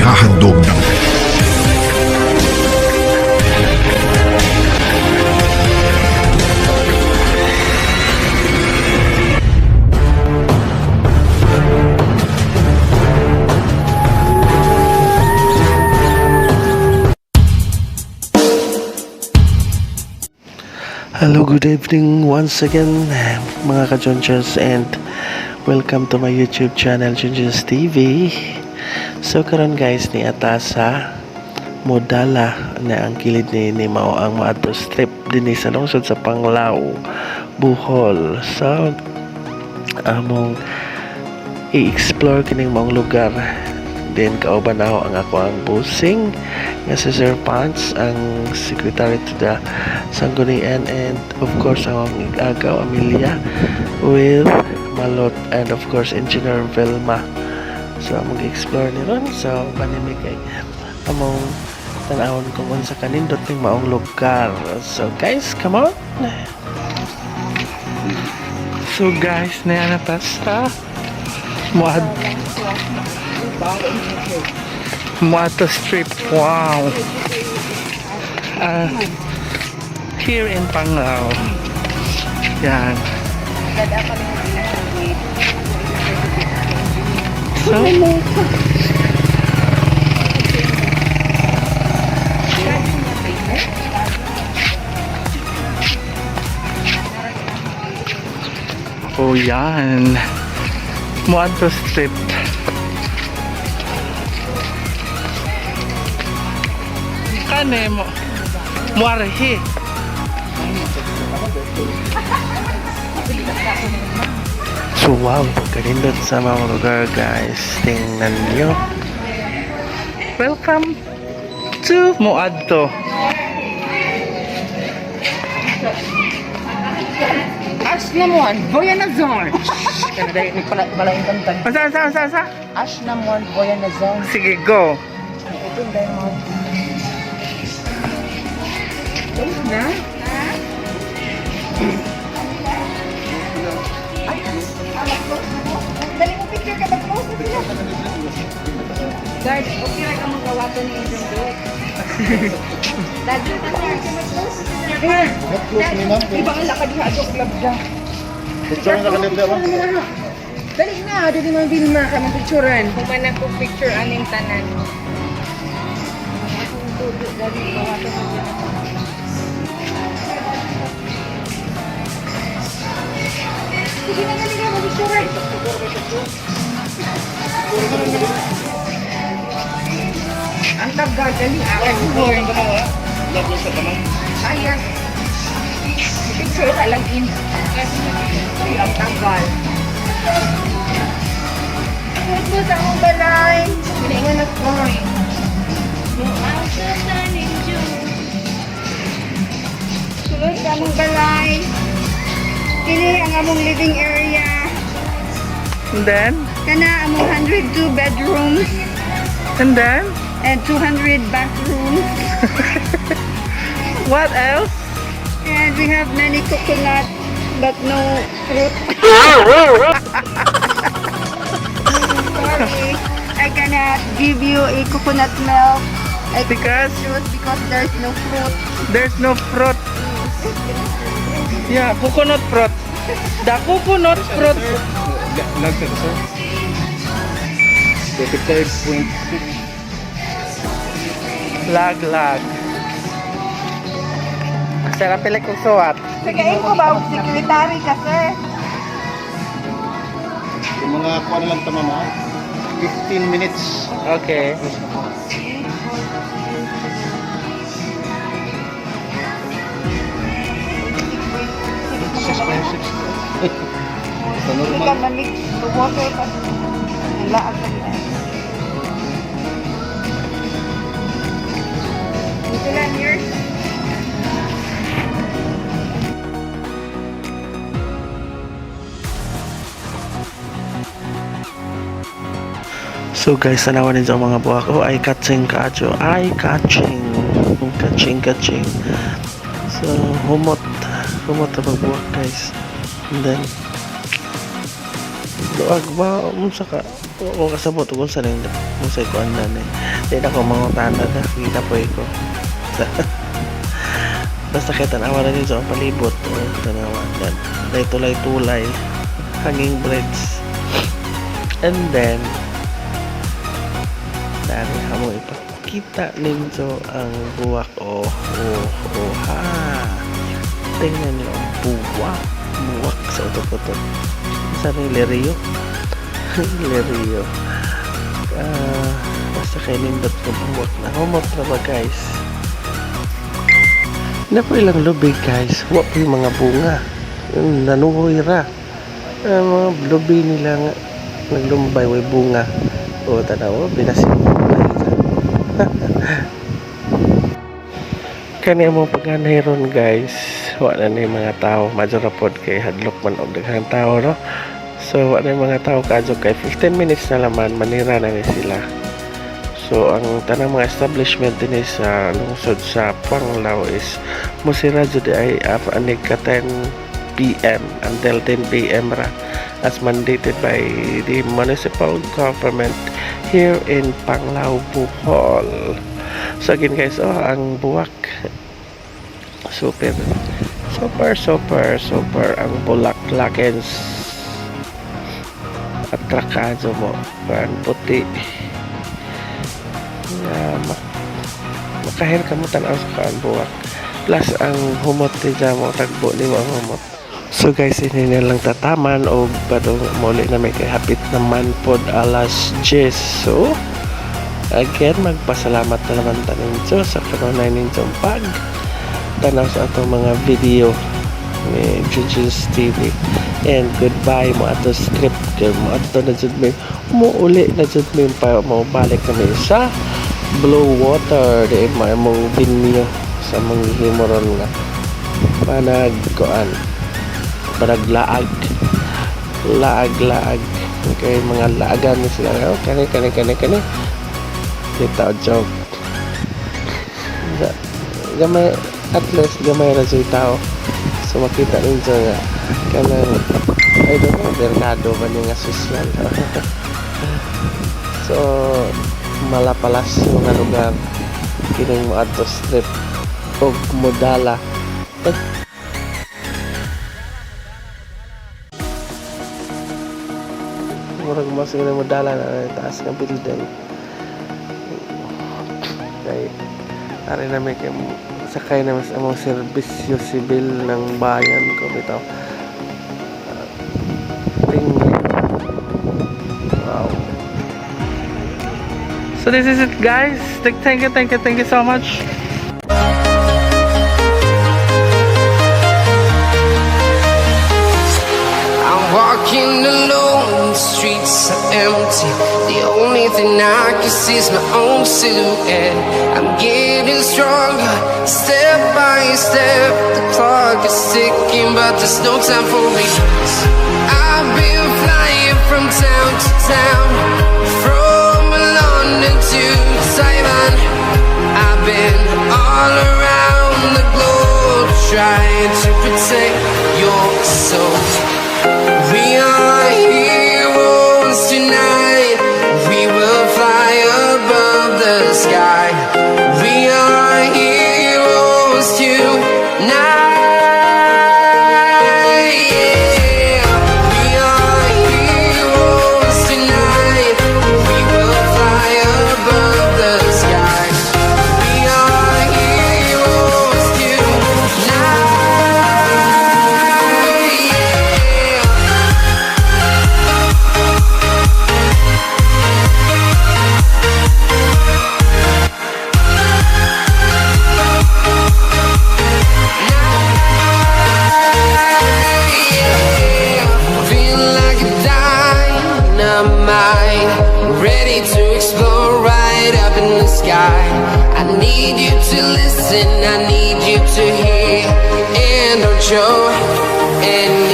Naghahandom ng Hello, good evening once again, mga ka-Junjuns, and welcome to my YouTube channel, Junjuns TV. So karon guys, ni ata sa Modala na ang kilid ni mao ang Moadto Strip dinhi sa lungsod sa Panglao, Bohol. So among i-explore kining maong lugar. Then kauban ako ang ako ang busing nga si Sir Pants, ang secretary to the Sanggunian, and of course ang akong igagaw Amelia with Malot and of course Engineer Velma. So among explore ni ron. So panimi kay among tan-awon kung unsa kanindot ning maong lugar. So guys, come on. So guys, na ta sa Muadto Strip. Wow. Here in Panglao. Yan. So, oh yan. Muadto Strip. Kane mo. Muarhi. So wow, kanindot sa maong lugar, guys. Tingnan nyo. Welcome to Muadto. Ash na mo, Boya na zone. Kana dahil may pala balaing kanta. Asa, asa, asa, asa? Ash na mo, Boya na zone. Sige, go. Ito yung dahil mga. Close na? Dali mo picture ka, mag-close na sila. Guard, okay ra ka magawato ni Angel Dot. Dagi ka na, mag-close na sila. Iba ang lakad yung adok labda. Picture na kanila ba? Dali na, dali mga Vilma ka mong picturean. Human ako picture aning tanan. Akong tulo, dali gawato mo dyan. Sige na, dali na, mag-picturean. Ang tagal, dali ah. Ayan. Picture ka lang in. Ay, ang tagal. Sulod mo sa akong balay. Pinaingan na ko. Sulod sa among balay. Kini ang among living area. And then? Kana among 102 bedrooms And then? And 200 bathrooms. What else? And we have many coconut but no fruit. Sorry, I cannot give you a coconut milk. I Because? Juice because there's no fruit. There's no fruit. Yeah, coconut fruit. The coconut fruit. Lag sa sir. 35.6. Lag, lag. Sarap pala kong suwat. Sige, ko ba og secretary ka, sir? Yung mga kuha na lang tama ma. 15 minutes. Okay. 6.6. Sa Hindi ka normal. ma-mix the water pa. Nalaag na niya. Dito lang yours. So guys, tanawan ninyo ang mga buhak. Oh, eye catching kaadyo. Eye catching. Catching, catching. So, humot. Humot ang pagbuhak, guys. And then, luag ba? Unsa ka? Wa ko kasabot ug unsa ning unsay kuan na ni. Di na ko mangutana na kita po ko. Basta kay tanawa na ninyo ang palibot. Oh, tanawa. Yan. May tulay-tulay. Hanging bridge. And then, dari amo ipakita ninyo ang buwak. Oh, ha. Tingnan niyo ang buwak. Buwak sa utok-utok. Sa ni Lerio. Lerio. Ah, basta kay nindot ng buwak na. Humot na ba, guys? Na po ilang lubi, guys. Wa po yung mga bunga. Yung nanuhoy ra. Ang mga lubi nila nga naglumbay way bunga. O tanaw, binasin. Kani mo pag-anay ron, guys. Wa na ni mga tao. Madyo ra pod kay hadlok man og daghang tao, no. So wa na yung mga tao kadyo kay 15 minutes na laman manira na ni sila. So ang tanang mga establishment dinhi sa lungsod sa Panglao is musira jud ay anig ka 10 p.m. until 10 p.m. ra as mandated by the municipal government here in Panglao, Bohol. So again, guys, oh, ang buwak. Super, super, super, super ang bulaklakens. Atrakado mo. Kuan puti. Nga, makahir ka mo tanaw sa kuan buwak. Plus ang humot ni mo, tagbo ni mo ang humot. So guys, ini na lang tataman o padung muli na may kay hapit naman pod alas 10. So, again, magpasalamat na naman ta ninyo sa kanunay ninyong pag tanaw sa atong mga video ni Juju's TV. And goodbye mo ato trip kay mo ato na jud mi, mo uli na jud mi pa, mo balik kami sa Blue Water di mong venue sa mong himo ron nga panag kuan, panaglaag laag laag kay mga laagan ni sila. Oh, kani kani kani kani kita joke. Gamay, at least gamay ra jud tao, so makita ninyo nga kanang, I don't know, merkado ba ni nga sosyal. So malapalasyo nga lugar kining moadto strip og modala. Murag mas nga modala na taas nga building kay ari namin kay sakay namin sa among serbisyo sibil ng bayan ko bitaw. Tingnan, wow. So this is it, guys. Thank you, thank you, thank you so much. I'm walking alone, the streets are empty. The only thing I can see is my own silhouette. I'm getting stronger, step by step. The clock is ticking, but there's no time for me. I've been flying from town to town, from London to Taiwan. I've been all around the globe trying to protect your soul. We are heroes tonight. We will fly above the sky. We are heroes tonight. Yeah. We are heroes tonight. We will fly above the sky. We are heroes tonight. Yeah. Feel like a dynamite, ready to explode right up in the sky. I need you to listen, I need you to hear, and don't show any